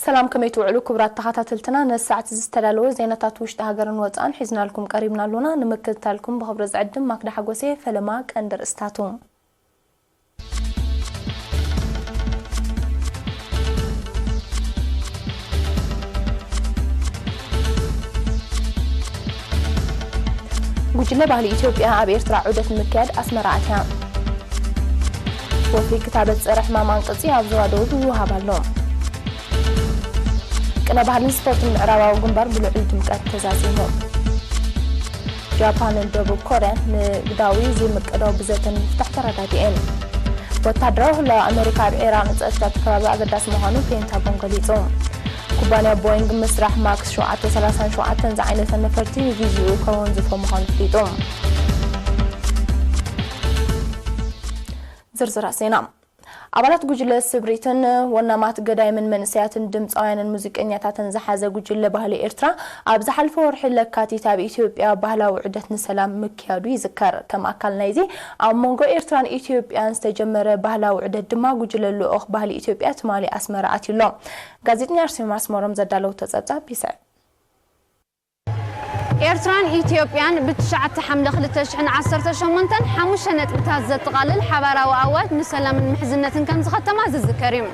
ሰላም፣ ከመይ ትውዕሉ ክቡራት ተኸታተልትና? ነሳዕቲ ዝተዳለወ ዜናታት ውሽጢ ሃገርን ወጻእን ሒዝናልኩም ቀሪብና ኣሎና። ንምክትታልኩም ብኽብሪ ዝዕድም ማክዳ ሓጎሴ። ፈለማ ቀንዲ ርእስታቱ። ጉጅለ ባህሊ ኢትዮጵያ ኣብ ኤርትራ ዑደት ንምክያድ ኣስመራ ኣትያ። ወፍሪ ክታበት ጸረ ሕማም ኣንቅጺ ኣብ ዞባ ደቡብ ይወሃብ ኣሎ። ቅነ ባህልን ስፖርትን ምዕራባዊ ግንባር ብልዑል ድምቀት ተዛዚሙ። ጃፓንን ደቡብ ኮርያን ንግዳዊ ዘይምቅዳው ብዘተ ንምፍታሕ ተረዳዲኤን። ወታደራዊ ህላወ ኣመሪካ ኣብ ዒራቕ ንጸጥታ እቲ ከባቢ ኣገዳሲ ምዃኑ ፔንታጎን ገሊጹ። ኩባንያ ቦይንግ ምስራሕ ማክስ ሸውዓተ ሰላሳን ሸውዓተን ዝዓይነተ ነፈርቲ ንግዜኡ ከወንዝፎ ምዃኑ ኣፍሊጡ። ዝርዝራት ዜና። ኣባላት ጉጅለ ስብሪትን ወናማት ገዳይምን መንእሰያትን ድምፃውያንን ሙዚቀኛታትን ዝሓዘ ጉጅለ ባህሊ ኤርትራ ኣብ ዝሓለፈ ወርሒ ለካቲት ኣብ ኢትዮጵያ ባህላዊ ዑደት ንሰላም ምክያዱ ይዝከር። ከም ኣካል ናይዚ ኣብ መንጎ ኤርትራን ኢትዮጵያን ዝተጀመረ ባህላዊ ዑደት ድማ ጉጅለ ልኡኽ ባህሊ ኢትዮጵያ ትማሊ ኣስመራ ኣትዩ ኣሎ። ጋዜጠኛ ኣርሴማ ኣስመሮም ዘዳለወቶ ጸብጻብ ይስዕብ። ኤርትራን ኢትዮጵያን ብትሽዓተ ሓምለ ክልተ ሽሕን ዓሰርተ ሸሞንተን ሓሙሽተ ነጥብታት ዘጠቓልል ሓባራዊ ኣዋጅ ንሰላምን ምሕዝነትን ከም ዝኸተማ ዝዝከር እዩ።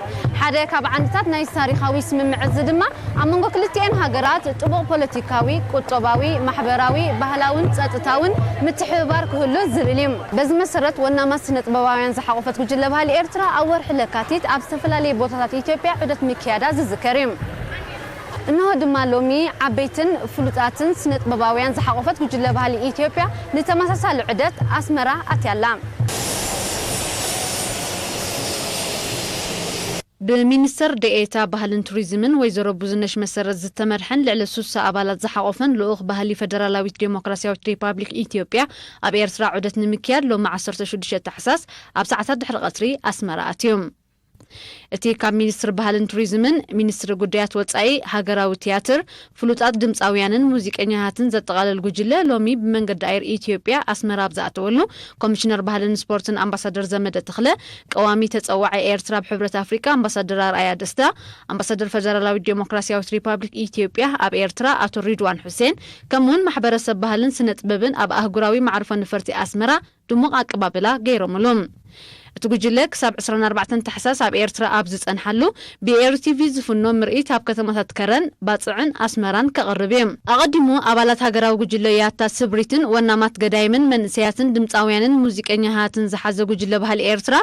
ሓደ ካብ ዓንድታት ናይዚ ታሪኻዊ ስምምዕ እዚ ድማ ኣብ መንጎ ክልቲኤን ሃገራት ጥቡቕ ፖለቲካዊ፣ ቁጠባዊ፣ ማሕበራዊ፣ ባህላውን ጸጥታውን ምትሕብባር ክህሉ ዝብል እዩ። በዚ መሰረት ወናማት ስነጥበባውያን ዝሓቖፈት ጉጅለ ባህሊ ኤርትራ ኣብ ወርሒ ለካቲት ኣብ ዝተፈላለዩ ቦታታት ኢትዮጵያ ዑደት ምክያዳ ዝዝከር እዩ። እንሆ ድማ ሎሚ ዓበይትን ፍሉጣትን ስነጥበባውያን ዝሓቖፈት ጉጅለ ባህሊ ኢትዮጵያ ንተመሳሳሊ ዑደት ኣስመራ ኣትያ ኣላ። ብሚኒስትር ደኤታ ባህልን ቱሪዝምን ወይዘሮ ብዙነሽ መሰረት ዝተመርሐን ልዕሊ ሱሳ ኣባላት ዝሓቖፈን ልኡኽ ባህሊ ፈደራላዊት ዴሞክራሲያዊት ሪፓብሊክ ኢትዮጵያ ኣብ ኤርትራ ዑደት ንምክያድ ሎሚ ዓሰርተ ሽዱሽተ ታሕሳስ ኣብ ሰዓታት ድሕሪ ቀትሪ ኣስመራ ኣትዩ። እቲ ካብ ሚኒስትሪ ባህልን ቱሪዝምን ሚኒስትሪ ጉዳያት ወጻኢ፣ ሃገራዊ ትያትር፣ ፍሉጣት ድምጻውያንን ሙዚቀኛታትን ዘጠቓልል ጉጅለ ሎሚ ብመንገዲ ኣየር ኢትዮጵያ ኣስመራ ኣብ ዝኣተወሉ፣ ኮሚሽነር ባህልን ስፖርትን ኣምባሳደር ዘመደ ተኽለ፣ ቀዋሚ ተጸዋዒ ኤርትራ ኣብ ሕብረት ኣፍሪቃ ኣምባሳደር ኣርኣያ ደስታ፣ ኣምባሳደር ፈደራላዊት ዴሞክራሲያዊት ሪፓብሊክ ኢትዮጵያ ኣብ ኤርትራ ኣቶ ሪድዋን ሑሴን፣ ከምኡውን ማሕበረሰብ ባህልን ስነ ጥበብን ኣብ ኣህጉራዊ መዕርፎ ነፈርቲ ኣስመራ ድሙቕ ኣቀባብላ ገይሮምሉ። እቲ ጉጅለ ክሳብ ዕስራን ኣርባዕተን ታሕሳስ ኣብ ኤርትራ ኣብ ዝጸንሓሉ፣ ብኤሪ ቲቪ ዝፍኖ ምርኢት ኣብ ከተማታት ከረን፣ ባጽዕን ኣስመራን ከቕርብ እዩ። ኣቐዲሙ ኣባላት ሃገራዊ ጉጅለ ያታ ስብሪትን ወናማት ገዳይምን መንእሰያትን ድምጻውያንን ሙዚቀኛታትን ዝሓዘ ጉጅለ ባህሊ ኤርትራ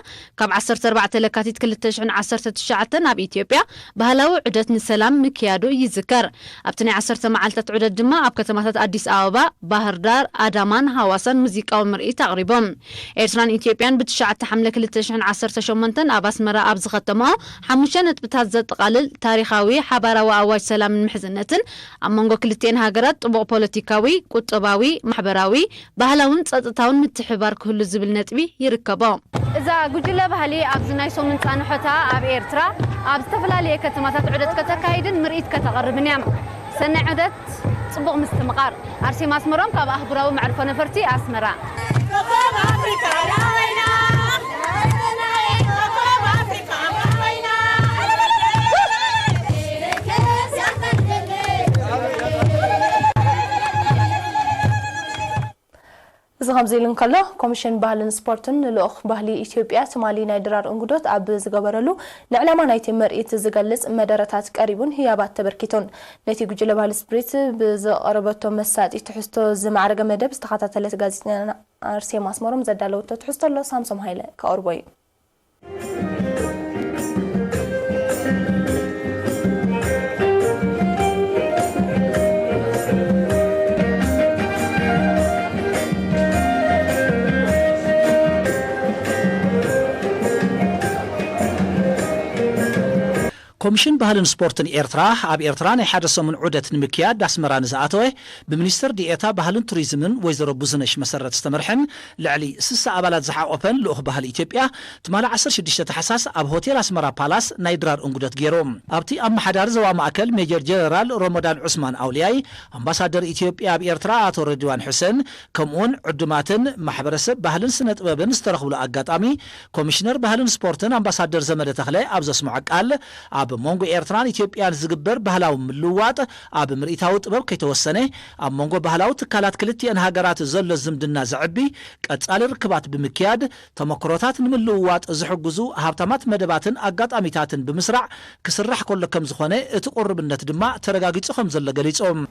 ካብ ዓሰርተ ኣርባዕተ ለካቲት ክልተ ሽሕን ዓሰርተ ትሽዓተን ኣብ ኢትዮጵያ ባህላዊ ዑደት ንሰላም ምክያዱ ይዝከር። ኣብቲ ናይ ዓሰርተ መዓልታት ዑደት ድማ ኣብ ከተማታት ኣዲስ ኣበባ፣ ባህር ዳር፣ ኣዳማን ሃዋሳን ሙዚቃዊ ምርኢት ኣቕሪቦም። ኤርትራን ኢትዮጵያን ብትሽዓተ ሓምለ ክልተ ሽሕን ዓሰርተ ሸሞንተን ኣብ ኣስመራ ኣብ ዝኸተምኦ ሓሙሽተ ነጥብታት ዘጠቓልል ታሪኻዊ ሓባራዊ ኣዋጅ ሰላምን ምሕዝነትን ኣብ መንጎ ክልቲኤን ሃገራት ጥቡቕ ፖለቲካዊ፣ ቁጠባዊ፣ ማሕበራዊ፣ ባህላውን ጸጥታውን ምትሕብባር ክህሉ ዝብል ነጥቢ ይርከቦ። እዛ ጉጅለ ባህሊ ኣብዚ ናይ ሰሙን ጻንሖታ ኣብ ኤርትራ ኣብ ዝተፈላለየ ከተማታት ዑደት ከተካይድን ምርኢት ከተቕርብን እያ። ሰናይ ዑደት፣ ጽቡቕ ምስትምቓር። ኣርሴማ ኣስመሮም ካብ ኣህጉራዊ መዕርፎ ነፈርቲ ኣስመራ። እዚ ከምዚ ኢሉ እንከሎ፣ ኮሚሽን ባህልን ስፖርትን ንልኡኽ ባህሊ ኢትዮጵያ ትማሊ ናይ ድራር እንግዶት ኣብ ዝገበረሉ፣ ንዕላማ ናይቲ ምርኢት ዝገልጽ መደረታት ቀሪቡን ህያባት ተበርኪቱን። ነቲ ጉጅለ ባህሊ ስፕሪት ብዘቕረበቶ መሳጢ ትሕዝቶ ዝማዕረገ መደብ ዝተኸታተለት ጋዜጠኛና ኣርሴማ ኣስመሮም ዘዳለወቶ ትሕዝቶ ኣሎ፣ ሳምሶም ሃይለ ከቕርቦ እዩ። ኮሚሽን ባህልን ስፖርትን ኤርትራ ኣብ ኤርትራ ናይ ሓደ ሰሙን ዑደት ንምክያድ ኣስመራ ንዝኣተወ ብሚኒስትር ዲኤታ ባህልን ቱሪዝምን ወይዘሮ ብዙነሽ መሰረት ዝተመርሐን ልዕሊ ስሳ ኣባላት ዝሓቖፈን ልኡኽ ባህሊ ኢትዮጵያ ትማሊ ዓሰርተ ሽዱሽተ ታሕሳስ ኣብ ሆቴል ኣስመራ ፓላስ ናይ ድራር እንጉደት ገይሩ። ኣብቲ ኣመሓዳሪ ዞባ ማእከል ሜጀር ጀነራል ሮሞዳን ዑስማን ኣውልያይ፣ ኣምባሳደር ኢትዮጵያ ኣብ ኤርትራ ኣቶ ረድዋን ሕሰን፣ ከምኡውን ዕዱማትን ማሕበረሰብ ባህልን ስነ ጥበብን ዝተረኽብሉ ኣጋጣሚ ኮሚሽነር ባህልን ስፖርትን ኣምባሳደር ዘመደ ተኽለ ኣብ ዘስምዖ ቃል፣ ኣብ መንጎ ኤርትራን ኢትዮጵያን ዝግበር ባህላዊ ምልውዋጥ ኣብ ምርኢታዊ ጥበብ ከይተወሰነ፣ ኣብ መንጎ ባህላዊ ትካላት ክልቲአን ሃገራት ዘሎ ዝምድና ዘዕቢ ቀጻሊ ርክባት ብምክያድ፣ ተመክሮታት ንምልውዋጥ ዝሕግዙ ሃብታማት መደባትን ኣጋጣሚታትን ብምስራዕ ክስራሕ ከሎ ከም ዝኾነ እቲ ቁርብነት ድማ ተረጋጊጹ ከም ዘሎ ገሊጾም።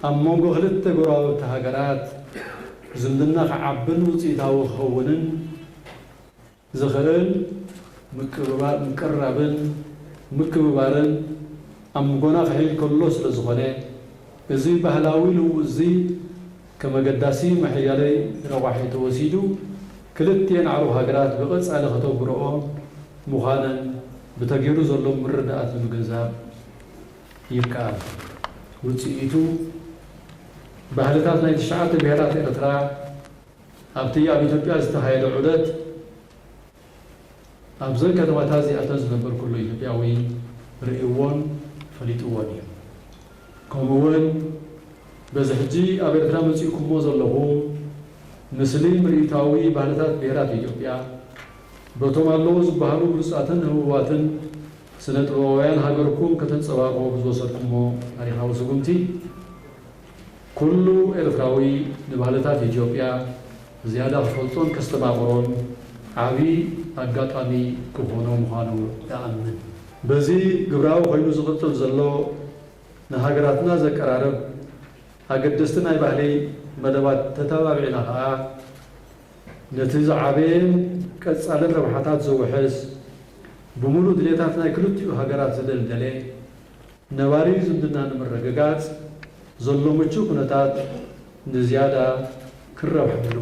ኣብ መንጎ ክልተ ጎረባብቲ ሃገራት ዝምድና ክዓብን ውጽኢታዊ ክኸውንን ዝኽእል ምቅርራብን ምክብባርን ኣብ ምጎና ክሕይል ከሎ ስለ ዝኾነ፣ እዚ ባህላዊ ልውውጥዚ ከም ኣገዳሲ መሕያለይ ረቋሒ ተወሲዱ፣ ክልቲኤን ኣዕሩኽ ሃገራት ብቐጻሊ ከተግብርኦ ምዃነን ብተገይሩ ዘሎ ምርድዳኣት ንምግንዛብ ይከኣል። ውጽኢቱ፣ ባህልታት ናይ ትሽዓተ ብሄራት ኤርትራ ኣብቲ ኣብ ኢትዮጵያ ዝተኻየደ ዑደት ኣብዘን ከተማታት እዚኣተን ዝነበር ኩሉ ኢትዮጵያዊ ርእይዎን ፈሊጥዎን እዩ። ከምኡ እውን በዚ ሕጂ ኣብ ኤርትራ መጺእኩሞ ዘለኹም ምስሊ ምርኢታዊ ባህልታት ብሄራት ኢትዮጵያ በቶም ኣለዉ ዝበሃሉ ብሉጻትን ህቡባትን ስነ ጥበባውያን ሃገርኩም ከተንጸባርቑ ብዝወሰድኩሞ ታሪኻዊ ስጉምቲ ኩሉ ኤርትራዊ ንባህልታት ኢትዮጵያ ዝያዳ ክፈልጦን ከስተማቕሮን ዓቢ ኣጋጣሚ ክኾኖ ምዃኑ እኣምን። በዚ ግብራዊ ኮይኑ ዝቕጽል ዘሎ ንሃገራትና ዘቀራርብ ኣገደስቲ ናይ ባህሊ መደባት ተተባቢዕና ከኣ ነቲ ዝዓበየን ቀጻልን ረብሓታት ዘውሕስ ብምሉእ ድሌታት ናይ ክልቲኡ ሃገራት ዝደልደለ ነባሪ ዝምድና ንምርግጋጽ ዘሎ ምቹእ ኩነታት ንዝያዳ ክረባሕብሉ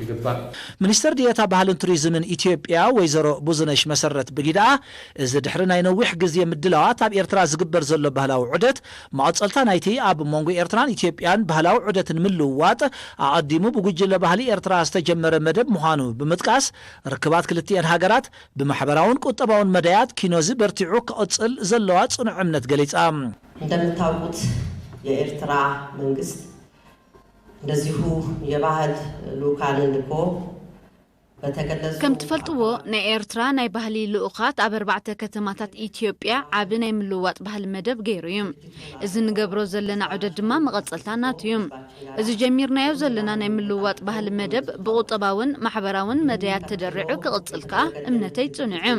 ይግባእ። ሚኒስትር ዲኤታ ባህልን ቱሪዝምን ኢትዮጵያ ወይዘሮ ብዙነሽ መሰረት ብጊዳ፣ እዚ ድሕሪ ናይ ነዊሕ ግዜ ምድላዋት ኣብ ኤርትራ ዝግበር ዘሎ ባህላዊ ዑደት መቐጸልታ ናይቲ ኣብ መንጎ ኤርትራን ኢትዮጵያን ባህላዊ ዑደት ንምልውዋጥ ኣቐዲሙ ብጉጅለ ባህሊ ኤርትራ ዝተጀመረ መደብ ምዃኑ ብምጥቃስ፣ ርክባት ክልቲኤን ሃገራት ብማሕበራውን ቁጠባውን መዳያት ኪኖዚ በርቲዑ ክቕጽል ዘለዋ ጽኑዕ እምነት ገሊጻ። እንደምታውቁት የኤርትራ መንግስት እንደዚሁ የባህል ልኡካንን ልኮ በተገለጹ ከም ትፈልጥዎ፣ ናይ ኤርትራ ናይ ባህሊ ልኡኻት ኣብ ኣርባዕተ ከተማታት ኢትዮጵያ ዓቢ ናይ ምልውዋጥ ባህሊ መደብ ገይሩ እዩ። እዚ ንገብሮ ዘለና ዑደት ድማ መቐጸልታ ናቱ እዩ። እዚ ጀሚርናዮ ዘለና ናይ ምልውዋጥ ባህሊ መደብ ብቁጠባውን ማሕበራውን መዳያት ተደሪዑ ክቕጽል ከኣ እምነተይ ጽኑዕ እዩ።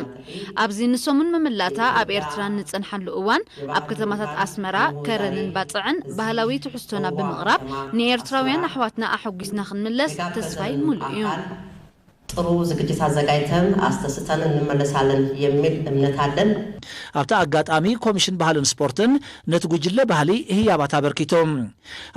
ኣብዚ ንሰሙን መመላእታ ኣብ ኤርትራ ንጸንሓሉ እዋን፣ ኣብ ከተማታት ኣስመራ፣ ከረንን ባጽዕን ባህላዊ ትሕዝቶና ብምቕራብ ንኤርትራውያን ኣሕዋትና ኣሐጒስና ክንምለስ ተስፋይ ሙሉእ እዩ። ጥሩ ዝግጅት አዘጋጅተን አስደስተን እንመለሳለን የሚል እምነት አለን። ኣብቲ ኣጋጣሚ ኮሚሽን ባህልን ስፖርትን ነቲ ጉጅለ ባህሊ ህያባት ኣበርኪቱ።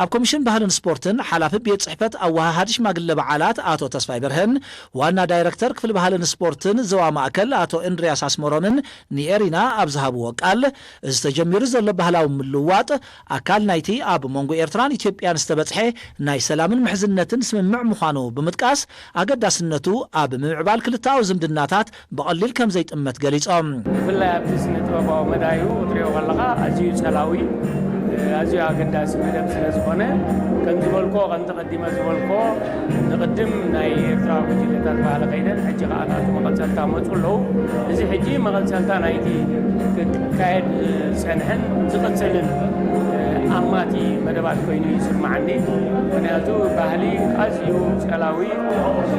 ኣብ ኮሚሽን ባህልን ስፖርትን ሓላፊ ቤት ጽሕፈት ኣወሃሃዲ ሽማግለ በዓላት ኣቶ ተስፋይ በርሀን ዋና ዳይረክተር ክፍሊ ባህልን ስፖርትን ዞባ ማእከል ኣቶ እንድርያስ ኣስመሮምን ንኤሪና ኣብ ዝሃብዎ ቃል፣ እዚ ተጀሚሩ ዘሎ ባህላዊ ምልውዋጥ ኣካል ናይቲ ኣብ መንጎ ኤርትራን ኢትዮጵያን ዝተበጽሐ ናይ ሰላምን ምሕዝነትን ስምምዕ ምዃኑ ብምጥቃስ፣ ኣገዳስነቱ ኣብ ምምዕባል ክልተኣዊ ዝምድናታት ብቐሊል ከም ዘይጥመት ገሊጾም። ብፍላይ ኣብቲ ስነ ጥበባዊ መዳዩ ክትሪኦ ከለኻ ኣዝዩ ጸላዊ፣ ኣዝዩ ኣገዳሲ መደብ ስለ ዝኾነ፣ ከም ዝበልኮ፣ ከምቲ ቀዲመ ዝበልኮ፣ ንቕድም ናይ ኤርትራ ጉጅለታት ባህሊ ከይደን፣ ሕጂ ከኣ ናቱ መቐጸልታ መጹ ኣለዉ። እዚ ሕጂ መቐጸልታ ናይቲ ክካየድ ዝጸንሐን ዝቕጽልን ኣማቲ መደባት ኮይኑ ይስምዓኒ። ምኽንያቱ ባህሊ ኣዝዩ ጸላዊ፣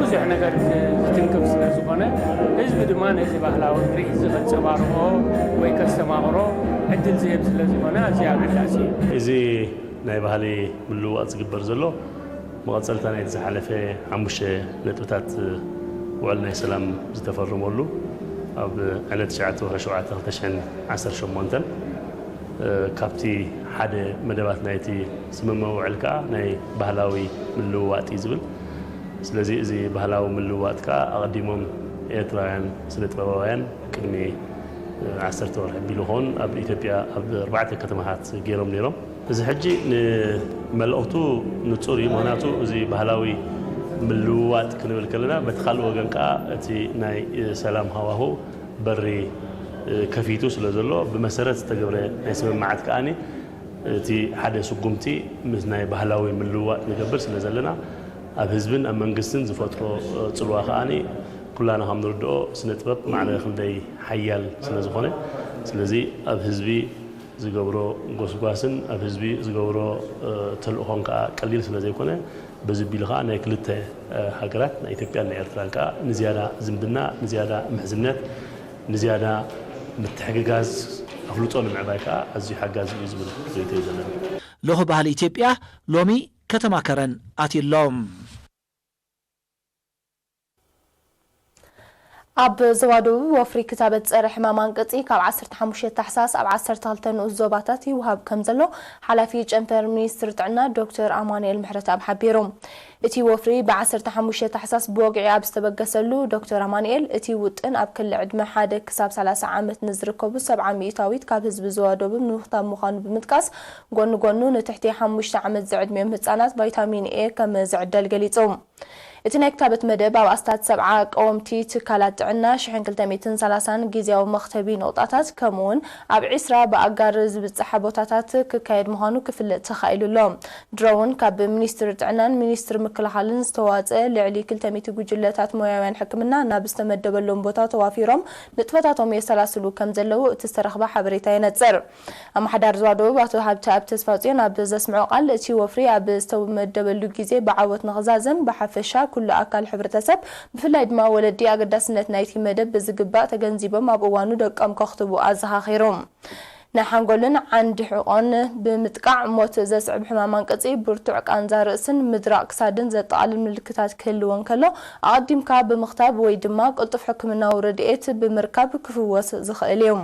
ብዙሕ ነገር ዝ-፣ ዝትንክፍ ስለ ዝኾነ፣ ህዝቢ ድማ ነዚ ባህላዊ ምርኢት እዚ ከንጸባርቖ ወይ ከስተማቕሮ ዕድል ዝህብ ስለ ዝኾነ ኣዝዩ ኣገዳሲ እዩ። እዚ ናይ ባህሊ ምልውዋጥ ዝግበር ዘሎ መቐጸልታ ናይቲ ዝሓለፈ ሓሙሽተ ነጥብታት ውዕል ናይ ሰላም ዝተፈረመሉ፣ ኣብ ዕለት ትሽዓተ ወርሒ ሸውዓተ ክልተ ሽሕን ዓሰርተ ሸሞንተን፣ እ፣ ካብቲ ሓደ መደባት ናይቲ ስምምዕ ውዕል ከኣ ናይ ባህላዊ ምልውዋጥ እዩ ዝብል። ስለዚ እዚ ባህላዊ ምልውዋጥ ከኣ ኣቐዲሞም ኤርትራውያን ስነ ጥበባውያን ቅድሚ፣ እ፣ ዓሰርተ ወርሒ ኣቢሉ ኸውን ኣብ ኢትዮጵያ ኣብ ኣርባዕተ ከተማታት ገይሮም ነይሮም። እዚ ሕጂ ንመልእኽቱ ንጹር እዩ። ምኽንያቱ እዚ ባህላዊ ምልውዋጥ ክንብል ከለና፣ በቲ ካልእ ወገን ከኣ እቲ ናይ ሰላም ሃዋህው በሪ ከፊቱ ስለ ዘሎ፣ ብመሰረት ዝተገብረ ናይ ስምምዓት ከኣኒ እቲ ሓደ ስጉምቲ ምስ ናይ ባህላዊ ምልውዋጥ ንገብር ስለ ዘለና፣ ኣብ ህዝብን ኣብ መንግስትን ዝፈጥሮ ጽልዋ ከኣኒ ኩላና ከም ንርድኦ ስነ ጥበብ ማዕረ ክንደይ ሓያል ስለ ዝኾነ፣ ስለዚ ኣብ ህዝቢ ዝገብሮ ጎስጓስን ኣብ ህዝቢ ዝገብሮ ተልእኾን ከዓ ቀሊል ስለ ዘይኮነ፣ በዚ ቢሉ ከዓ ናይ ክልተ ሃገራት፣ ናይ ኢትዮጵያን ናይ ኤርትራን ከዓ ንዝያዳ ዝምድና፣ ንዝያዳ ምሕዝነት፣ ንዝያዳ ምትሕግጋዝ ኣፍልጦ ንምዕባይ ከዓ ኣዝዩ ሓጋዚ እዩ ዝብል ርእይቶ እዩ ዘለኒ። ልኡኽ ባህሊ ኢትዮጵያ ሎሚ ከተማ ከረን ኣትዩ ኣሎ። ኣብ ዞባ ደቡብ ወፍሪ ክታበት ጸረ ሕማም ኣንቅጺ ካብ ዓሰርተ ሓሙሽተ ታሕሳስ ኣብ ዓሰርተ ክልተ ንኡስ ዞባታት ይወሃብ ከም ዘሎ ሓላፊ ጨንፈር ሚኒስትሪ ጥዕና ዶክተር ኣማኑኤል ምሕረተኣብ ሓቢሩ። እቲ ወፍሪ ብ ዓሰርተ ሓሙሽተ ታሕሳስ ብወግዒ ኣብ ዝተበገሰሉ ዶክተር ኣማኑኤል፣ እቲ ውጥን ኣብ ክሊ ዕድመ ሓደ ክሳብ ሰላሳ ዓመት ንዝርከቡ ሰብዓ ሚእታዊት ካብ ህዝቢ ዞባ ደቡብ ንምኽታብ ምዃኑ ብምጥቃስ፣ ጎኒ ጎኑ ንትሕቲ ሓሙሽተ ዓመት ዝዕድሚኦም ህጻናት ቫይታሚን ኤ ከም ዝዕደል ገሊጹ። እቲ ናይ ክታበት መደብ ኣብ ኣስታት ሰብዓ ቀወምቲ ትካላት ጥዕና፣ ሽሕን ክልተ ሚእትን ሰላሳን ግዝያዊ መኽተቢ ነቑጣታት፣ ከምኡ'ውን ኣብ ዒስራ ብኣጋር ዝብጻሕ ቦታታት ክካየድ ምዃኑ ክፍለጥ ተኻኢሉ ኣሎ። ድሮ እውን ካብ ሚኒስትሪ ጥዕናን ሚኒስትሪ ምክልኻልን ዝተዋጽአ ልዕሊ ክልተ ሚእቲ ጉጅለታት ሞያውያን ሕክምና ናብ ዝተመደበሎም ቦታ ተዋፊሮም ንጥፈታቶም የሰላስሉ ከም ዘለዉ እቲ ዝተረኽበ ሓበሬታ የነጽር። ኣመሓዳሪ ዞባ ደቡብ ኣቶ ሃብተኣብ ተስፋጽዮን ኣብ ዘስምዖ ቃል፣ እቲ ወፍሪ ኣብ ዝተመደበሉ ግዜ ብዓወት ንኽዛዘም ብሓፈሻ ኩሉ ኣካል ሕብረተሰብ፣ ብፍላይ ድማ ወለዲ፣ ኣገዳስነት ናይቲ መደብ ብዝግባእ ተገንዚቦም ኣብ እዋኑ ደቆም ከኽትቡ ኣዘኻኺሩ። ናይ ሓንጎልን ዓንዲ ሕቖን ብምጥቃዕ ሞት ዘስዕብ ሕማም ኣንቅጺ፣ ብርቱዕ ቃንዛ ርእስን ምድራቕ ክሳድን ዘጠቓልል ምልክታት ክህልዎ እንከሎ፣ ኣቐዲምካ ብምኽታብ ወይ ድማ ቅልጡፍ ሕክምናዊ ረድኤት ብምርካብ ክፍወስ ዝኽእል እዩ።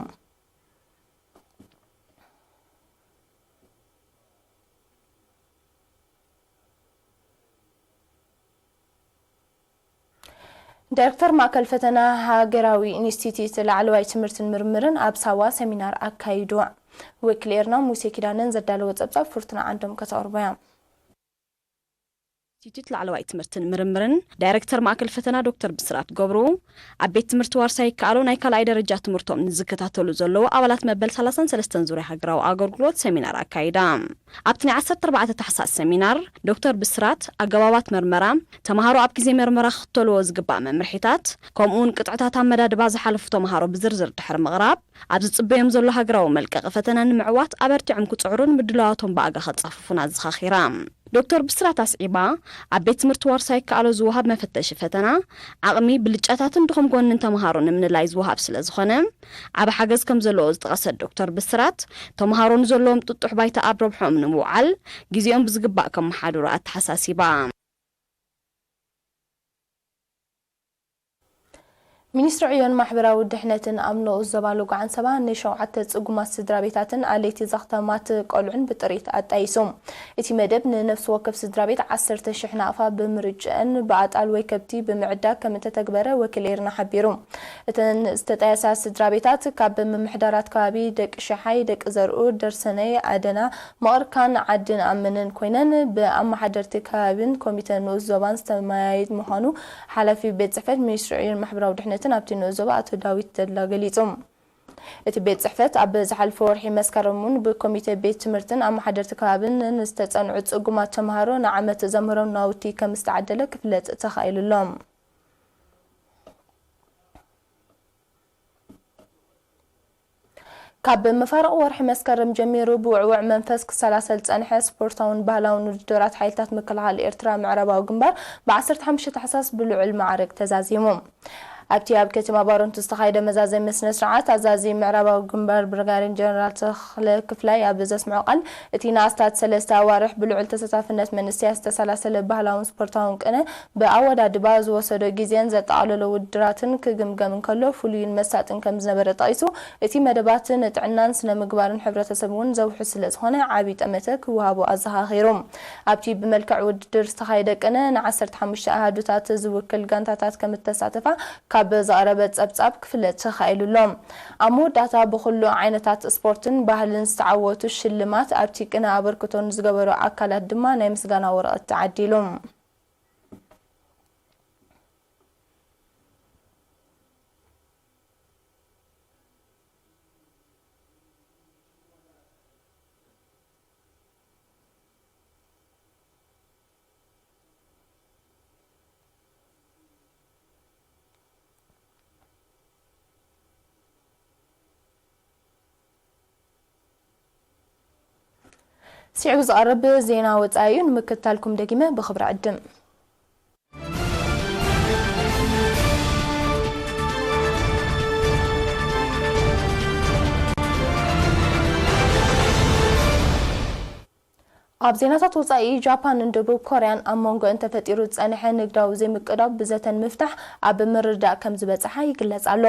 ዳይሬክተር ማእከል ፈተና ሃገራዊ ኢንስቲትዩት ላዕለዋይ ትምህርትን ምርምርን ኣብ ሳዋ ሰሚናር ኣካይዱ። ወኪል ኤርና ሙሴ ኪዳነን ዘዳለዎ ጸብጻብ ፍርቱና ዓንዶም ከተቕርቦ እያ። ኢንስቲትዩት ላዕለዋይ ትምህርትን ምርምርን ዳይሬክተር ማእከል ፈተና ዶክተር ብስራት ገብሩ፣ ኣብ ቤት ትምህርቲ ዋርሳይ ይከኣሎ ናይ ካልኣይ ደረጃ ትምህርቶም ንዝከታተሉ ዘለዉ ኣባላት መበል ሰላሳን ሰለስተን ዙርያ ሃገራዊ ኣገልግሎት ሰሚናር ኣካይዳ። ኣብቲ ናይ ዓሰርተ ኣርባዕተ ታሕሳስ ሰሚናር፣ ዶክተር ብስራት ኣገባባት መርመራ፣ ተምሃሮ ኣብ ግዜ መርመራ ክኽተልዎ ዝግባእ መምርሒታት፣ ከምኡውን ቅጥዕታት ኣመዳድባ ዝሓለፉ ተምሃሮ ብዝርዝር ድሕሪ ምቕራብ፣ ኣብ ዝጽበዮም ዘሎ ሃገራዊ መልቀቒ ፈተና ንምዕዋት ኣበርቲዖም ክጽዕሩን ምድላዋቶም ብኣጋ ከጻፍፉን ኣዘኻኺራ። ዶክተር ብስራት ኣስዒባ፣ ኣብ ቤት ትምህርቲ ዋርሳይ ይከኣሎ ዝወሃብ መፈተሺ ፈተና፣ ዓቕሚ፣ ብልጫታትን ድኹም ጎንን ተምሃሮ ንምልላይ ዝወሃብ ስለ ዝኾነ፣ ዓቢ ሓገዝ ከም ዘለዎ ዝጠቐሰት ዶክተር ብስራት፣ ተምሃሮ ንዘለዎም ጥጡሕ ባይታ ኣብ ረብሖኦም ንምውዓል ግዜኦም ብዝግባእ ከመሓድሩ ኣተሓሳሲባ። ሚኒስትሪ ዕዮን ማሕበራዊ ድሕነትን ኣብ ንኡስ ዞባ ሎጎ ዓንሰባ ንሸውዓተ ጽጉማት ስድራ ቤታትን ኣለይቲ ዘኽተማት ቆልዑን ብጥሪት ኣጣይሱ። እቲ መደብ ንነፍሲ ወከፍ ስድራ ቤት ዓሰርተ ሽሕ ናቕፋ ብምርጭአን ብኣጣል ወይ ከብቲ ብምዕዳግ ከም እተተግበረ ወኪል ኤርና ሓቢሩ። እተን ዝተጣየሳ ስድራ ቤታት ካብ ምምሕዳራት ከባቢ ደቂ ሸሓይ፣ ደቂ ዘርኡ፣ ደርሰነይ፣ ኣደና፣ መቐርካን ዓድን ኣመነን ኮይነን ብኣመሓደርቲ ከባቢን ኮሚተ ንኡስ ዞባን ዝተመያየጥ ምዃኑ ሓላፊ ቤት ጽሕፈት ሚኒስትሪ ዕዮን ማሕበራዊ ድሕነትን ኣብቲ ንኡስ ዞባ ኣቶ ዳዊት ተድላ ገሊጹ። እቲ ቤት ጽሕፈት ኣብ ዝሓለፈ ወርሒ መስከረም እውን ብኮሚተ ቤት ትምህርትን ኣመሓደርቲ ከባብን ንዝተጸንዑ ጽጉማት ተምሃሮ ንዓመት ዘምህሮም ናውቲ ከም ዝተዓደለ ክፍለጥ ተኻኢሉ ኣሎ። ካብ መፋርቕ ወርሒ መስከረም ጀሚሩ ብውዕውዕ መንፈስ ክሰላሰል ዝጸንሐ ስፖርታውን ባህላውን ውድድራት ሓይልታት ምክልኻል ኤርትራ ምዕራባዊ ግንባር ብ ዓሰርተ ሓሙሽተ ታሕሳስ ብልዑል ማዕርግ ተዛዚሙ። ኣብቲ ኣብ ከተማ ባረንቱ ዝተኻየደ መዛዘሚ ስነ ስርዓት፣ ኣዛዚ ምዕራባዊ ግንባር ብርጋዴር ጀነራል ተኽለ ክፍላይ ኣብ ዘስምዖ ቃል፣ እቲ ንኣስታት ሰለስተ ኣዋርሕ ብልዑል ተሳታፍነት መንእሰያት ዝተሰላሰለ ባህላውን ስፖርታውን ቅነ፣ ብኣወዳድባ ዝወሰዶ ግዜን ዘጠቓለሎ ውድድራትን ክግምገም እንከሎ፣ ፍሉይን መሳጥን ከም ዝነበረ ጠቒሱ፣ እቲ መደባት ንጥዕናን ስነ ምግባርን ሕብረተሰብ እውን ዘውሕስ ስለ ዝኾነ፣ ዓቢ ጠመተ ክወሃቦ ኣዘኻኺሩ። ኣብቲ ብመልክዕ ውድድር ዝተኻየደ ቅነ፣ ን ዓሰርተ ሓሙሽተ ኣሃዱታት ዝውክል ጋንታታት ከም እተሳተፋ ካብ ዝቐረበ ጸብጻብ ክፍለጥ ተኻኢሉ ኣሎ። ኣብ መወዳእታ፣ ብኹሉ ዓይነታት ስፖርትን ባህልን ዝተዓወቱ ሽልማት፣ ኣብቲ ቅነ ኣበርክቶ ንዝገበሩ ኣካላት ድማ ናይ ምስጋና ወረቐት ተዓዲሉ። ስዒቡ ዝቐርብ ዜና ወጻኢ እዩ፣ ንምክትታልኩም ደጊመ ብኽብሪ ዕድም። ኣብ ዜናታት ወጻኢ፣ ጃፓንን ደቡብ ኮርያን ኣብ መንጎ እንተፈጢሩ ዝጸንሐ ንግዳዊ ዘይምቅዳው ብዘተን ምፍታሕ ኣብ ምርድዳእ ከም ዝበጽሓ ይግለጽ ኣሎ።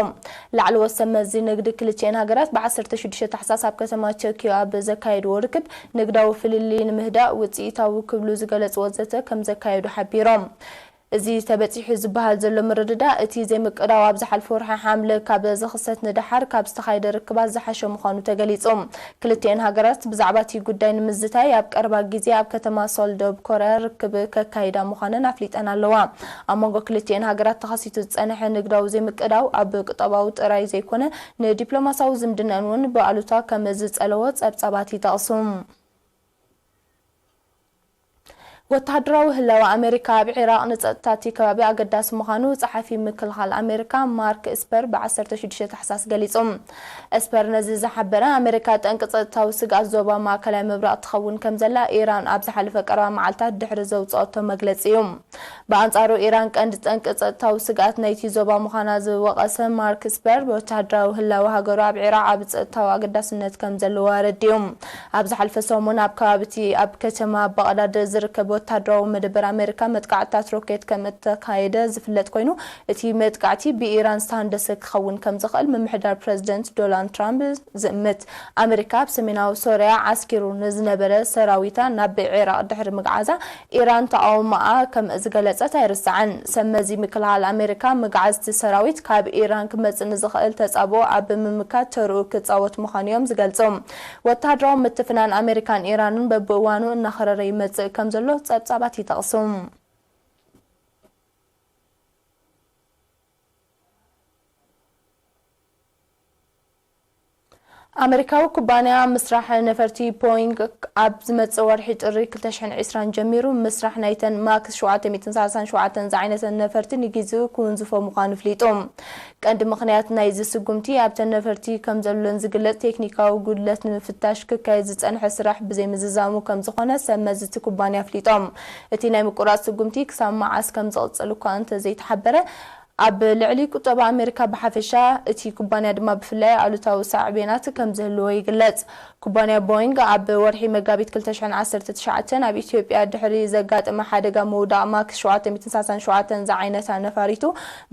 ላዕለዎት ሰብ መዚ ንግዲ ክልቲኤን ሃገራት ብ ዓሰርተ ሽዱሽተ ታሕሳስ ኣብ ከተማ ቶኪዮ ኣብ ዘካየድዎ ርክብ፣ ንግዳዊ ፍልልይ ንምህዳእ ውጽኢታዊ ክብሉ ዝገለጽዎ ዘተ ከም ዘካየዱ ሓቢሮም። እዚ ተበጺሑ ዝበሃል ዘሎ ምርድዳእ፣ እቲ ዘይምቅዳው ኣብ ዝሓለፈ ወርሒ ሓምለ ካብ ዝኽሰት ንደሓር ካብ ዝተኻየደ ርክባት ዝሓሸ ምዃኑ ተገሊጹ። ክልቲኤን ሃገራት ብዛዕባ እቲ ጉዳይ ንምዝታይ ኣብ ቀረባ ግዜ ኣብ ከተማ ሶል ደቡብ ኮርያ ርክብ ከካይዳ ምዃነን ኣፍሊጠን ኣለዋ። ኣብ መንጎ ክልቲኤን ሃገራት ተኸሲቱ ዝጸንሐ ንግዳዊ ዘይምቅዳው ኣብ ቁጠባዊ ጥራይ ዘይኮነ ንዲፕሎማሳዊ ዝምድናን እውን ብኣሉታ ከም ዝጸለዎ ጸብጻባት ይጠቕሱ። ወተሃደራዊ ህላወ ኣሜሪካ ኣብ ዒራቕ ንጸጥታ እቲ ከባቢ ኣገዳሲ ምዃኑ ጸሓፊ ምክልኻል ኣሜሪካ ማርክ እስፐር ብ ዓሰርተ ሽዱሽተ ታሕሳስ ገሊጹ። እስፐር ነዚ ዝሓበረ፣ ኣሜሪካ ጠንቂ ጸጥታዊ ስግኣት ዞባ ማእከላይ ምብራቕ ትኸውን ከም ዘላ ኢራን ኣብ ዝሓለፈ ቀረባ መዓልታት ድሕሪ ዘውጽኦቶ መግለጺ እዩ። ብኣንጻሩ ኢራን ቀንዲ ጠንቂ ጸጥታዊ ስግኣት ናይቲ ዞባ ምዃና ዝወቐሰ ማርክ ስፐር፣ ወተሃደራዊ ህላወ ሃገሩ ኣብ ዒራቕ ዓቢ ጸጥታዊ ኣገዳስነት ከም ዘለዎ ኣረዲኡ። ኣብ ዝሓለፈ ሰሙን ኣብ ከባቢ እቲ ኣብ ከተማ ባቕዳድ ዝርከብ ወተሃደራዊ መደበር ኣሜሪካ መጥቃዕትታት ሮኬት ከም እተካየደ ዝፍለጥ ኮይኑ፣ እቲ መጥቃዕቲ ብኢራን ዝተሃንደሰ ክኸውን ከም ዝኽእል ምምሕዳር ፕረዚደንት ዶናልድ ትራምፕ ዝእምት። ኣሜሪካ ኣብ ሰሜናዊ ሶርያ ዓስኪሩ ንዝነበረ ሰራዊታ ናብ ዒራቕ ድሕሪ ምግዓዛ፣ ኢራን ተቓውሞኣ ከም ዝገለጸት ኣይርሳዕን። ሰብ መዚ ምክልኻል ኣሜሪካ፣ ምግዓዝቲ ሰራዊት ካብ ኢራን ክመጽእ ንዝኽእል ተጻብኦ ኣብ ምምካት ተርኡ ክጻወት ምዃኑ እዮም ዝገልጹ። ወተሃደራዊ ምትፍናን ኣሜሪካን ኢራንን በብእዋኑ እናኸረረ ይመጽእ ከም ዘሎ ጸብጻባት ይጠቕሱ። ኣመሪካዊ ኩባንያ ምስራሕ ነፈርቲ ቦይንግ፣ ኣብ ዝመጽእ ወርሒ ጥሪ ክልተ ሽሕን ዕስራን ጀሚሩ ምስራሕ ናይተን ማክስ ሸውዓተ ሚእትን ሰላሳን ሸውዓተን ዝዓይነተን ነፈርቲ ንግዜኡ ክውንዝፎ ምዃኑ ኣፍሊጡ። ቀንዲ ምኽንያት ናይዚ ስጉምቲ፣ ኣብተን ነፈርቲ ከም ዘሎን ዝግለጽ ቴክኒካዊ ጉድለት ንምፍታሽ ክካየድ ዝጸንሐ ስራሕ ብዘይምዝዛሙ ከም ዝኾነ ሰብ መዚ እቲ ኩባንያ ኣፍሊጦም። እቲ ናይ ምቁራጽ ስጉምቲ ክሳብ መዓስ ከም ዝቕጽል እኳ እንተዘይተሓበረ፣ ኣብ ልዕሊ ቁጠባ ኣሜሪካ ብሓፈሻ፣ እቲ ኩባንያ ድማ ብፍላይ ኣሉታዊ ሳዕቤናት ከም ዝህልዎ ይግለጽ። ኩባንያ ቦይንግ ኣብ ወርሒ መጋቢት ክልተ ሽሕን ዓሰርተ ትሽዓተን ኣብ ኢትዮጵያ ድሕሪ ዘጋጠመ ሓደጋ ምውዳቕ ማክስ ሸውዓተ ሚእትን ሰላሳን ሸውዓተን ዝዓይነታ ነፋሪቱ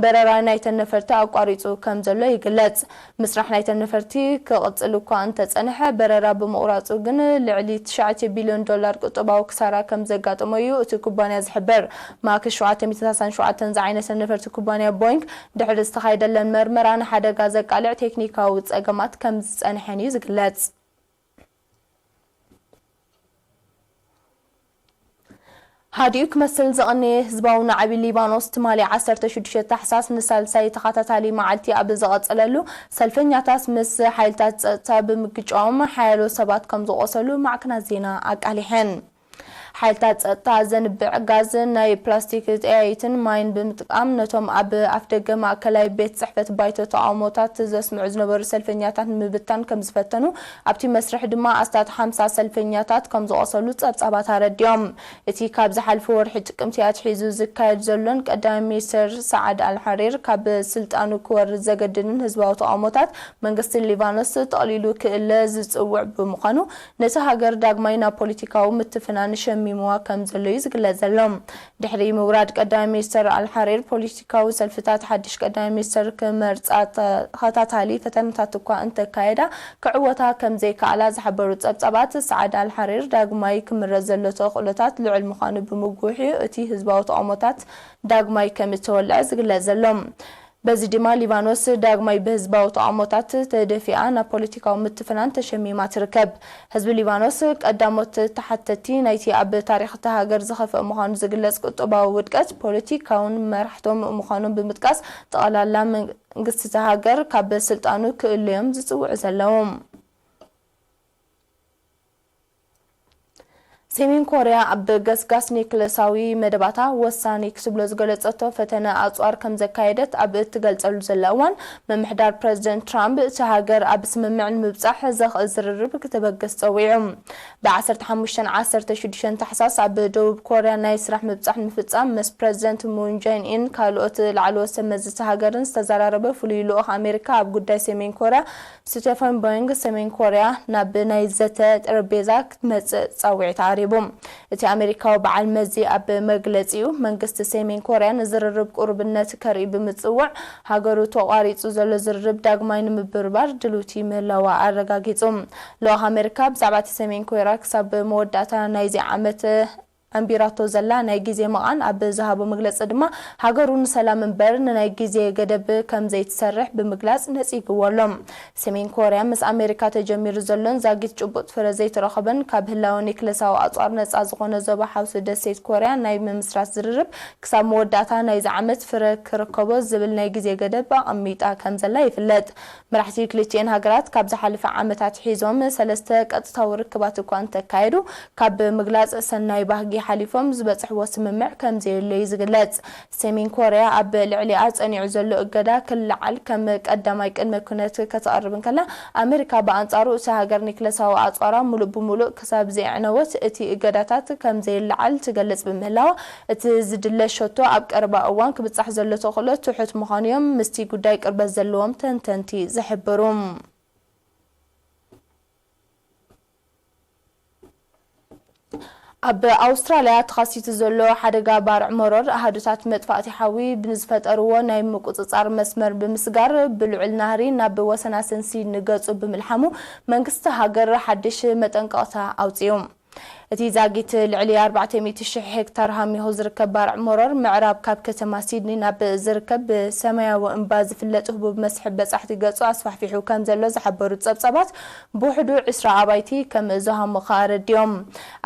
በረራ ናይተን ነፈርቲ ኣቋሪጹ ከም ዘሎ ይግለጽ። ምስራሕ ናይተን ነፈርቲ ክቕጽል እኳ እንተጸንሐ፣ በረራ ብምቑራጹ ግን ልዕሊ ትሽዓተ ቢልዮን ዶላር ቁጠባዊ ክሳራ ከም ዘጋጠሞ እዩ እቲ ኩባንያ ዝሕብር። ማክ ሸውዓተ ሚእትን ሰላሳን ሸውዓተን ዝዓይነተን ነፈርቲ ኩባንያ ቦይንግ፣ ድሕሪ ዝተኻየደለን መርመራ፣ ንሓደጋ ዘቃልዕ ቴክኒካዊ ጸገማት ከም ዝጸንሐን እዩ ዝግለጽ። ሃዲኡ ክመስል ዝቐነየ ህዝባዊ ናዕቢ ሊባኖስ፣ ትማሊ ዓሰርተ ሽዱሽተ ታሕሳስ ንሳልሳይ ተኸታታሊ መዓልቲ ኣብ ዝቐጸለሉ፣ ሰልፈኛታት ምስ ሓይልታት ጸጥታ ብምግጫዎም ሓያሎ ሰባት ከም ዝቖሰሉ ማዕከናት ዜና ኣቃሊሐን። ሓይልታት ጸጥታ ዘንብዕ ጋዝ፣ ናይ ፕላስቲክ ጠያይትን ማይን ብምጥቃም፣ ነቶም ኣብ ኣፍደገ ማእከላይ ቤት ጽሕፈት ባይቶ ተቓውሞታት ዘስምዑ ዝነበሩ ሰልፈኛታት ንምብታን ከም ዝፈተኑ፣ ኣብቲ መስርሕ ድማ ኣስታት ሓምሳ ሰልፈኛታት ከም ዝቖሰሉ ጸብጻባት ኣረዲኦም። እቲ ካብ ዝሓልፈ ወርሒ ጥቅምቲ ኣትሒዙ ዝካየድ ዘሎን ቀዳማይ ሚኒስተር ሰዓድ ኣልሓሪር ካብ ስልጣኑ ክወርድ ዘገድድን ህዝባዊ ተቓውሞታት፣ መንግስቲ ሊባኖስ ጠቕሊሉ ክእለ ዝጽውዕ ብምዃኑ፣ ነቲ ሃገር ዳግማይ ናብ ፖለቲካዊ ምትፍናን ሸሚምዋ ከም ዘሎ እዩ ዝግለጽ ዘሎ። ድሕሪ ምውራድ ቀዳማይ ሚኒስተር ኣልሓሪር፣ ፖለቲካዊ ሰልፍታት ሓድሽ ቀዳማይ ሚኒስተር ክመርጻ ተኸታታሊ ፈተነታት እኳ እንተካየዳ፣ ክዕወታ ከም ዘይከኣላ ዝሓበሩ ጸብጻባት፣ ሰዓድ ኣልሓሪር ዳግማይ ክምረጽ ዘሎ ተኽእሎታት ልዑል ምዃኑ ብምጉሕዩ፣ እቲ ህዝባዊ ተቓውሞታት ዳግማይ ከም እተወልዐ ዝግለጽ ዘሎ። በዚ ድማ ሊባኖስ ዳግማይ ብህዝባዊ ተቓውሞታት ተደፊኣ ናብ ፖለቲካዊ ምትፍናን ተሸሚማ ትርከብ። ህዝቢ ሊባኖስ ቀዳሞት ተሓተቲ ናይቲ ኣብ ታሪኽ እታ ሃገር ዝኸፍአ ምዃኑ ዝግለጽ ቁጠባዊ ውድቀት ፖለቲካውን መራሕቶም ምዃኖም ብምጥቃስ፣ ጠቕላላ መንግስቲ እታ ሃገር ካብ ስልጣኑ ክእለዮም ዝጽውዑ ዘለዉ። ሰሜን ኮርያ ኣብ ገስጋስ ኒክለሳዊ መደባታ ወሳኒ ክትብሎ ዝገለጸቶ ፈተነ ኣጽዋር ከም ዘካየደት ኣብ እትገልጸሉ ዘላ እዋን፣ ምምሕዳር ፕረዚደንት ትራምፕ እቲ ሃገር ኣብ ስምምዕ ንምብጻሕ ዘኽእል ዝርርብ ክተበግስ ጸዊዑ። ብ ዓሰርተ ሓሙሽተ ዓሰርተ ሽዱሽተ ታሕሳስ ኣብ ደቡብ ኮርያ ናይ ስራሕ ምብጻሕ ንምፍጻም ምስ ፕረዚደንት ሙን ጃይን ኢን ካልኦት ላዕለዎት ሰብ መዚ እታ ሃገርን ዝተዘራረበ ፍሉይ ልኡኽ ኣሜሪካ ኣብ ጉዳይ ሰሜን ኮርያ ስቴፈን ቦይንግ ሰሜን ኮርያ ናብ ናይ ዘተ ጠረጴዛ ክትመጽእ ጻውዒት ኣቕሪቡ። እቲ ኣሜሪካዊ በዓል መዚ ኣብ መግለጺኡ፣ መንግስቲ ሰሜን ኮርያ ንዝርርብ ቅሩብነት ከርኢ ብምጽውዕ፣ ሃገሩ ተቋሪጹ ዘሎ ዝርርብ ዳግማይ ንምብርባር ድልውቲ ምህላዋ ኣረጋጊጹ። ልኡኽ ኣሜሪካ ብዛዕባ እቲ ሰሜን ኮርያ ክሳብ መወዳእታ ናይዚ ዓመት ኣንቢራቶ ዘላ ናይ ግዜ መቓን ኣብ ዝሃቦ መግለጺ ድማ፣ ሃገሩ ንሰላም እምበር ንናይ ግዜ ገደብ ከም ዘይትሰርሕ ብምግላጽ ነጺግዎ ኣሎ። ሰሜን ኮርያ ምስ ኣሜሪካ ተጀሚሩ ዘሎን ዛጊት ጭቡጥ ፍረ ዘይተረኸበን ካብ ህላወ ኒክለሳዊ ኣጽዋር ነጻ ዝኾነ ዞባ ሓውሲ ደሴት ኮርያ ናይ ምምስራት ዝርርብ ክሳብ መወዳእታ ናይዚ ዓመት ፍረ ክርከቦ ዝብል ናይ ግዜ ገደብ ኣቐሚጣ ከም ዘላ ይፍለጥ። መራሕቲ ክልቲኤን ሃገራት ካብ ዝሓለፈ ዓመታት ሒዞም ሰለስተ ቀጥታዊ ርክባት እኳ እንተካየዱ፣ ካብ ምግላጽ ሰናይ ባህጊ ሓሊፎም ዝበጽሕዎ ስምምዕ ከም ዘየሎ እዩ ዝግለጽ። ሰሜን ኮርያ ኣብ ልዕሊኣ ጸኒዑ ዘሎ እገዳ ክለዓል ከም ቀዳማይ ቅድመ ኩነት ከተቕርብ እንከላ፣ ኣመሪካ ብኣንጻሩ እታ ሃገር ኒክለሳዊ ኣጽዋራ ሙሉእ ብሙሉእ ክሳብ ዘየዕነወት እቲ እገዳታት ከም ዘይለዓል ትገልጽ ብምህላዋ፣ እቲ ዝድለ ሸቶ ኣብ ቀረባ እዋን ክብጻሕ ዘሎ ተኽእሎ ትሑት ምዃኑ እዮም ምስቲ ጉዳይ ቅርበት ዘለዎም ተንተንቲ ዝሕብሩ። ኣብ ኣውስትራልያ ተኸሲቱ ዘሎ ሓደጋ ባርዕ መሮር ኣሃዱታት መጥፋእቲ ሓዊ ብዝፈጠርዎ ናይ ምቁጽጻር መስመር ብምስጋር ብልዑል ናህሪ ናብ ወሰናስን ሲድኒ ገጹ ብምልሓሙ መንግስቲ ሃገር ሓድሽ መጠንቀቕታ ኣውጺኡ። እቲ ዛጊት ልዕሊ ኣርባዕተ ሚእቲ ሽሕ ሄክታር ሃሚኹ ዝርከብ ባርዕ መሮር ምዕራብ ካብ ከተማ ሲድኒ ናብ ዝርከብ ብሰማያዊ እምባ ዝፍለጥ ህቡብ መስሕብ በጻሕቲ ገጹ ኣስፋሕፊሑ ከም ዘሎ ዝሓበሩ ጸብጻባት ብውሕዱ ዕስራ ኣባይቲ ከም ዝሃሙኻ ኣረዲኦም።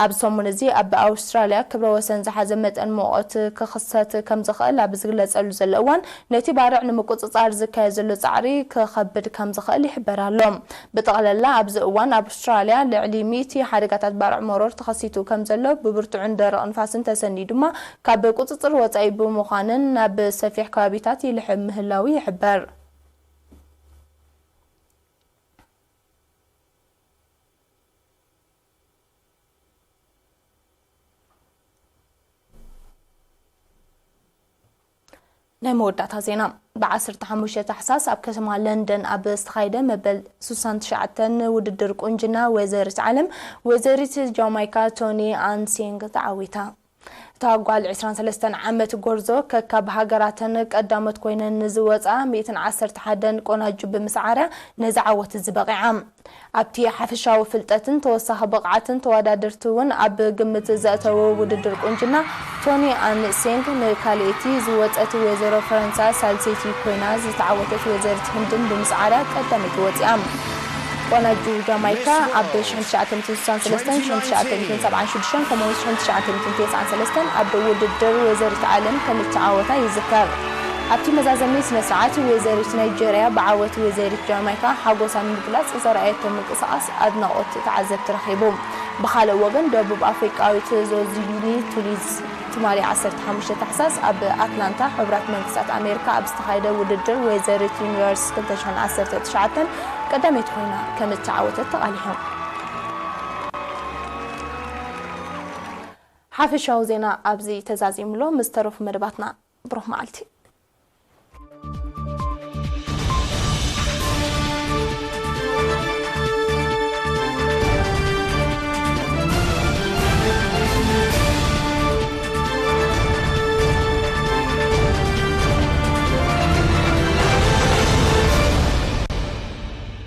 ኣብ ሰሙን እዚ ኣብ ኣውስትራልያ ክብረ ወሰን ዝሓዘ መጠን ሙቐት ክኽሰት ከም ዝኽእል ኣብ ዝግለጸሉ ዘሎ እዋን፣ ነቲ ባርዕ ንምቁጽጻር ዝካየድ ዘሎ ጻዕሪ ክኸብድ ከም ዝኽእል ይሕበር ኣሎ። ብጠቕለላ ኣብዚ እዋን ኣብ ኣውስትራልያ ልዕሊ ሚእቲ ሓደጋታት ባርዕ መሮር ተኸሲቱ ከም ዘሎ፣ ብብርቱዕን ደረቕ ንፋስን ተሰንዩ ድማ ካብ ቁጽጽር ወጻኢ ብምዃንን ናብ ሰፊሕ ከባቢታት ይልሕም ምህላዉ ይሕበር። ናይ መወዳእታ ዜና። ብ ዓሰርተ ሓሙሽተ ታሕሳስ ኣብ ከተማ ለንደን ኣብ ዝተኻየደ መበል ስሳን ትሽዓተን ውድድር ቁንጅና ወይዘሪት ዓለም፣ ወይዘሪት ጃማይካ ቶኒ ኣን ሴንግ ተዓዊታ። እታ ጓል ዕስራን ሰለስተን ዓመት ጎርዞ ከካብ ሃገራተን ቀዳሞት ኮይነን ንዝወጻ ሚእትን ዓሰርተ ሓደን ቆናጁ ብምስዓራ ነዚ ዓወት እዚ በቒዓ። ኣብቲ ሓፈሻዊ ፍልጠትን ተወሳኺ ብቕዓትን ተወዳደርቲ እውን ኣብ ግምት ዘእተወ ውድድር ቁንጅና፣ ቶኒ ኣን ሴንግ ንካልኣይቲ ዝወጸት ወይዘሮ ፈረንሳ ሳልሰይቲ ኮይና፣ ዝተዓወተት ወይዘሪት ህንድን ብምስዓራ ቀዳመይቲ ወጺኣ። ቆናጁ ጃማይካ ኣብ ሽሕን ትሽዓተ ሚእትን ስሳን ሰለስተን፣ ሽሕን ትሽዓተ ሚእትን ሰብዓን ሽዱሽተን ከምኡውን ሽሕን ትሽዓተ ሚእትን ተስዓን ሰለስተን ኣብ ውድድር ወይዘሪት ዓለም ከም እተዓወታ ይዝከር። ኣብቲ መዛዘሚ ስነ ስርዓት፣ ወይዘሪት ናይጀርያ ብዓወት ወይዘሪት ጃማይካ ሓጎሳ ንምግላጽ ዘርኣየቶ ምንቅስቓስ ኣድናቖት ተዓዘብቲ ረኺቡ። ብኻልእ ወገን፣ ደቡብ ኣፍሪቃዊት ዞዚኒ ቱሊዝ ትማሊ ዓሰርተ ሓሙሽተ ታሕሳስ ኣብ ኣትላንታ ሕቡራት መንግስታት ኣሜሪካ ኣብ ዝተኻየደ ውድድር ወይዘሪት ዩኒቨርስ ክልተ ሽሕን ዓሰርተ ትሽዓተን ቀዳመይቲ ኮይና ከም እተዓወተት ተቓሊሑ። ሓፈሻዊ ዜና ኣብዚ ተዛዚሙ ኣሎ። ምስ ተረፉ መደባትና ብሩኽ መዓልቲ።